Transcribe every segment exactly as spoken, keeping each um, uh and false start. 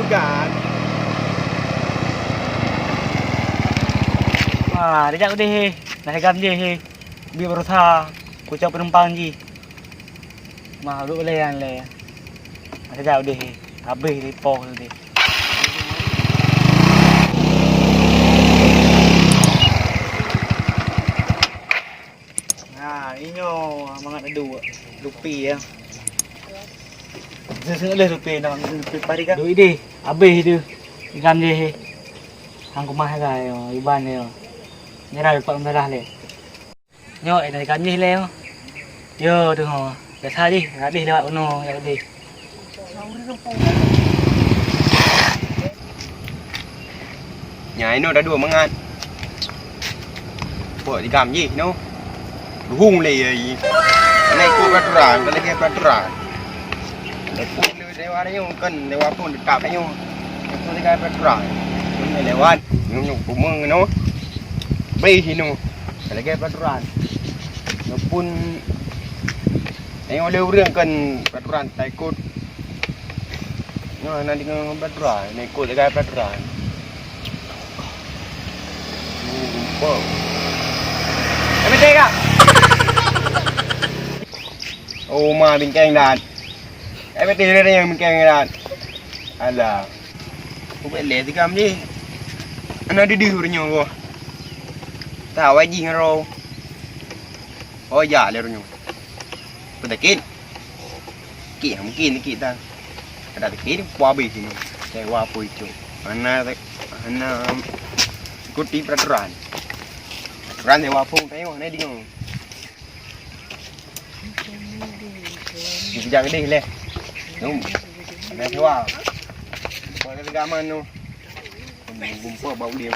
Kan. Wah, dijak udeh he. Nah, gam je he. Bi berusaha kucok penumpang ji. Mah, duek lé nyan lé. Masa jak udeh, habéh lé poh udeh. Nah, inyoe mangat adu lupi ya. Seuseuk lé lupi nang lupi pari ka. Duek ideh, habéh ideh. Ikan deh. Hang kumah ka yo, iban yo. Nyerah dapat masalah lé. Nyoe, eh, dari kami lé, oh. Yo, tu, oh. Biasa deh, habéh lewat uno, ya deh. Nya, inoe dah dua mangat. Buet digam jih, no. Ruhung lé, ya, i. Kena ikut peraturan, kena ikut peraturan. Dewa nyoe kan, dewa pun dekat nyoe. Itu dekat peraturan. Ini lewat, nyoe nyoe kumeng nyoe. Beri sini. Lagi peraturan. Nyoe pun nyoe oleh urang kan peraturan tak ikut. Nyoe nanti dengan peraturan, nak ikut dekat peraturan. Gumpok. Eh, betul tak? Oh, ma bingkeng dan. Eh, betul dia yang bingkeng dan. Alah. Aku buat leh tikam je. Anak duduk uroe nyoe ko. Tak wajib ngaro. Oh, ya leh uroe nyoe. Penyakit. Sakit mungkin sakit dah. Ada sakit, aku habis sini. Saya apa itu? Anak, anak ikuti peraturan. Peraturan saya apa? Saya mana dengar. Di kejap gedeh leh. Nung. Ada sewa. Buat kata gaman tu. Gumpok bau dia.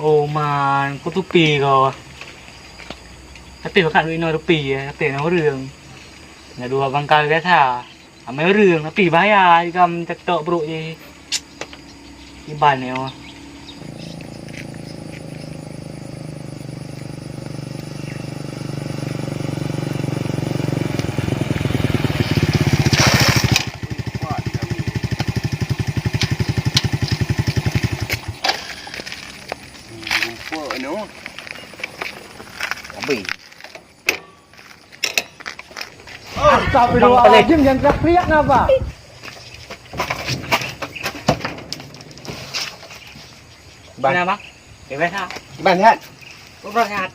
Oh man, ku tupi ko. Tapi bakat duit nol rupiah, tapi na ureueng. Na dua bangkai biasa. Amai ureueng, tapi bahaya jikam cetok brok jih. Iban nyoe. Rumpok nyoe. Habis. Astagfirullahaladzim, jangan teriak-teriak kenapa? Bang. Kenapa? Bebas, ha? Bang, sehat? Bebas, sehat.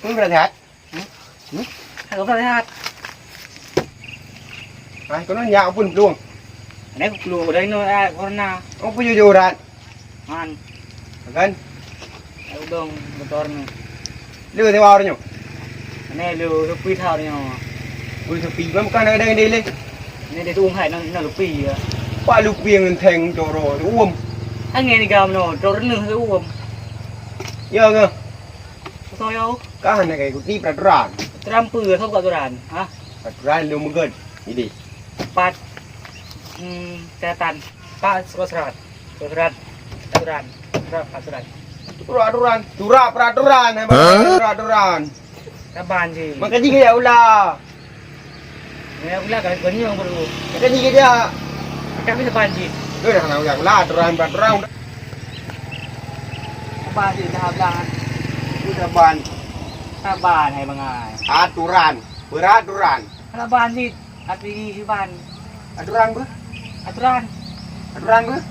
Bang, sehat? Hmm? Hmm? Bebas, sehat. Ah, kau nak nyak pun peluang. Ada peluang, udah ini, ah, corona. Oh, punya joran. Man. Kan? Ai udong motor ni. Lu sewa orang nyoe. Ni lu sepi tha orang nyoe. Lu sepi, kan bukan ada yang dele. Ni dia tu hai nang nang sepi ya. Pak lu piang theng coro tu um. Angin ni gam no, coro ni tu um. Ya ke? Soyo. Kah nak ikut ni peraturan. Peraturan apa? Siapa peraturan? Ha? Peraturan lu megon. Jadi. Empat. Hmm, catatan. Pak, surat-surat. Surat-surat. Aturan. Surat aturan. Surat aturan. Surat peraturan. Hah? Surat aturan. Saban je. Maka jih ya ulah. Ya ulah kalau ganyong baru. Maka jih dia. Maka bisa saban je. Udah nak ulah ulah aturan peraturan. Saban je dah bilang. Udah ban. Saban hai bangai. Aturan. Peraturan. Saban je. Tapi siban. Aturan beuh? Aturan. Aturan beuh?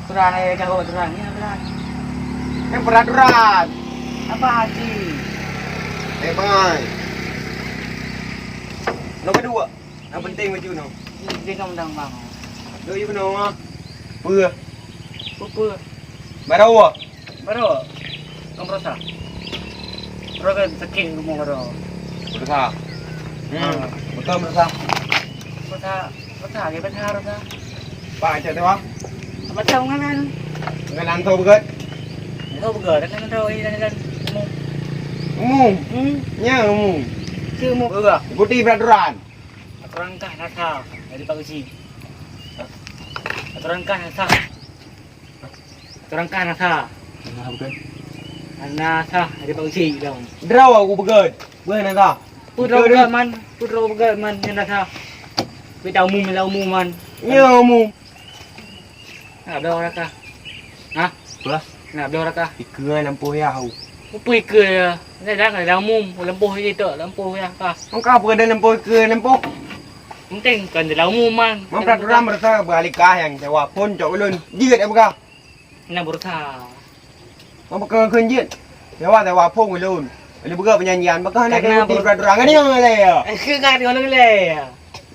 Aturan, eh, jaweueb aturan. Ni aturan. Kan peraturan. Apa hati? Eh, bang. Nomor dua. Yang penting macam tu. Dia kan undang bang. Doi beuna. Peue? Peue? Baroe. Baroe. Kau merasa? Baroe kan sakit rumah baroe. Merasa. Hmm. Ah. Betul merasa. Merasa, merasa ke benar merasa. Pak, cak tu ah. Apa tahu ngalan? Ngalan tahu begat. Tahu begat, kan tahu ini dan dan umum. Umum. Hmm. Ya umum. Ke umum. Betul. Ikuti peraturan. Aturan kah nasa dari Pak Uci. Aturan kah nasa. Aturan kah nasa. Nah, betul. Na sa, di Pak Usi dong. Droe aku beugét. Beuh na sa. Peue droe beugét man? Peue droe beugét man nyang na sa? Beda umum lah umum man. Ya umum. Na bloe raka. Hah? Peue? Na bloe raka. Ikeue lampôh yah. Peue ikeue ya? Kadang ada umum, lampôh je tu, lampôh yah ka. Engkau apa ada lampôh ikeue lampôh? Penting kan dalam umum man. Mam peraturan berasa beralih kah yang sewa phon cok ulun. Jeuet apa kah? Na berusaha. Mam keu keu jeuet. Sewa sewa phon ulun. Ulun buka penyanyian, bakah nak ikuti peraturan. Kan ni le ya. Ke kan ngono le ya.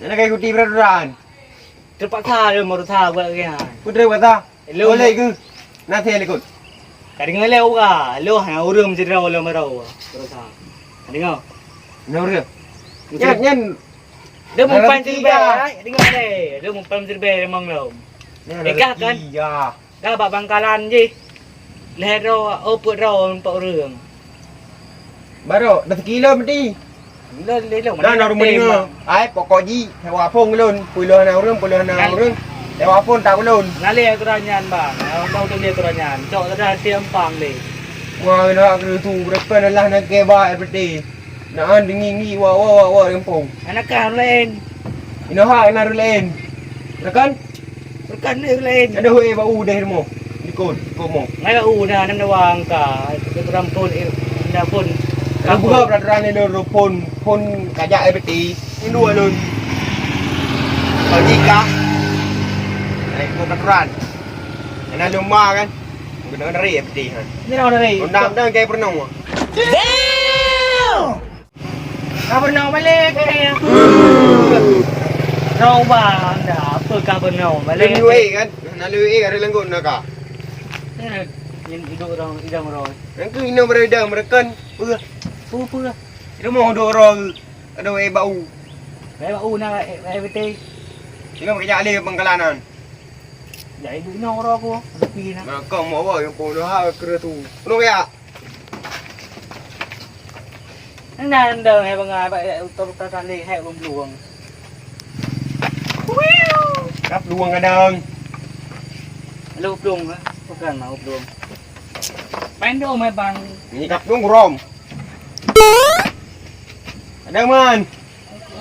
Nak ikuti peraturan. Terpaksa dia merusak buat lagi ha. Putri kata. Hello. Boleh ke? Nanti ikut. Ka deungoe lé uga, lôn hana ureueng meusidroe lôn baroe. Terus ha. Ka deungoe? Na ureueng. Nyan, nyan. Dia mumpan siribèe, ka deungoe lé. Dia mumpan siribèe memang lom. Nyan. Degah kan? Iya. Ka bak bangkalan jih. Lhèe droe, oh, peuet droe, empat ureueng. Baroe, dah sekilo meuti. Lôn lé lôn. Dah na rumoh deungoe. Ai pokok jih, sewa phon lôn, puluh na ureueng, puluh na ureueng. Sewa phon tak ulôn. Na lé aturan nyan, bang. Abang tu lé aturan nyan. Cok dah timpang lé. Wah, nak kena tu, berapa lah nak ke ba R P T. Nak an dengi ngi wa wa wa wa rempong. Anak kah lain. Inoha ina lain. Rakan? Rakan ni lain. Ada hui bau deh rumoh. Likot, komo. Ngai bau dah nam dawang ka. Itu rampun eh, dah pun. Kalau buka peraturan ni lho phon, phon kajak eh beti. Ini dua lho. Kalau jika. Ai buka peraturan. Kena lumba kan. Kena dari eh beti ha. Ni orang dari. Undang-undang kayak pernah. Damn! Ka peurunoe balek, eh. Rau bang, dah. Apa ka peurunoe balek? Lôn U A kan? Nah, lôn U A ada lengkot nak ka. Eh, yang hidup orang idam orang. Yang tu ino berada merekan. Pura, pura, pura. Itu mau dua orang. Ada eh bau. Eh, bau nak, eh, eh, betul. Sehingga pakai alih pengkalanan. Jadi duit nyoe uroe ku, rupi na. Nah, kau mau apa yang kau dah kira tu? Penuh ya? Nang dong hai bangai bak ya utor ka tali hai blueng. Kap blueng kadang. Lalu blueng ah, bukan mau blueng. Main dong mai bang. Ni kap blueng rom. Kadang man.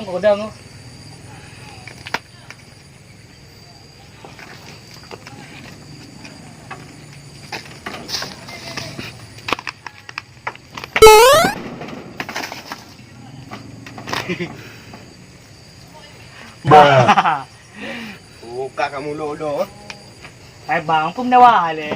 Engkau dong. Bruh. Buka kamu lo-lo. Hai bang, pun dah wah le.